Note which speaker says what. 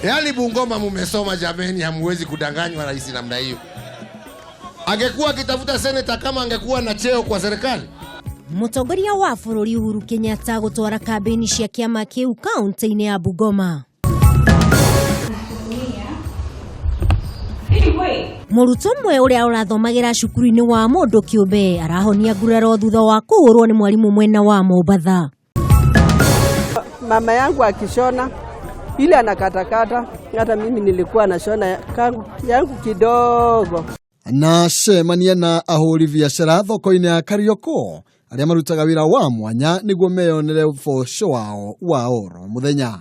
Speaker 1: Yaani Bungoma mumesoma jameni, hamuwezi kudanganywa rahisi namna hiyo. Angekuwa akitafuta seneta kama angekuwa na cheo kwa serikali.
Speaker 2: Mũtongoria wa bũrũri Uhuru Kenyatta gũtwara kambĩini cia kĩama kĩu kaunti-inĩ ya Bungoma. Mũrutwo ũmwe ũrĩa ũrathomagĩra cukuru-inĩ wa mũndũ kĩũmbe arahonia nguraro thutha wa kũhũrwo nĩ mwarimũ mwena wa Mombatha.
Speaker 3: Mama yangu akishona ile anakatakata, hata mimi nilikuwa nashona kangu yangu kidogo.
Speaker 4: Na cemania na ahũri biacara thoko-inĩ ya Kariokor arĩa marutaga wĩra wa mwanya nĩguo meyonere ũboco wao wa oro mũthenya.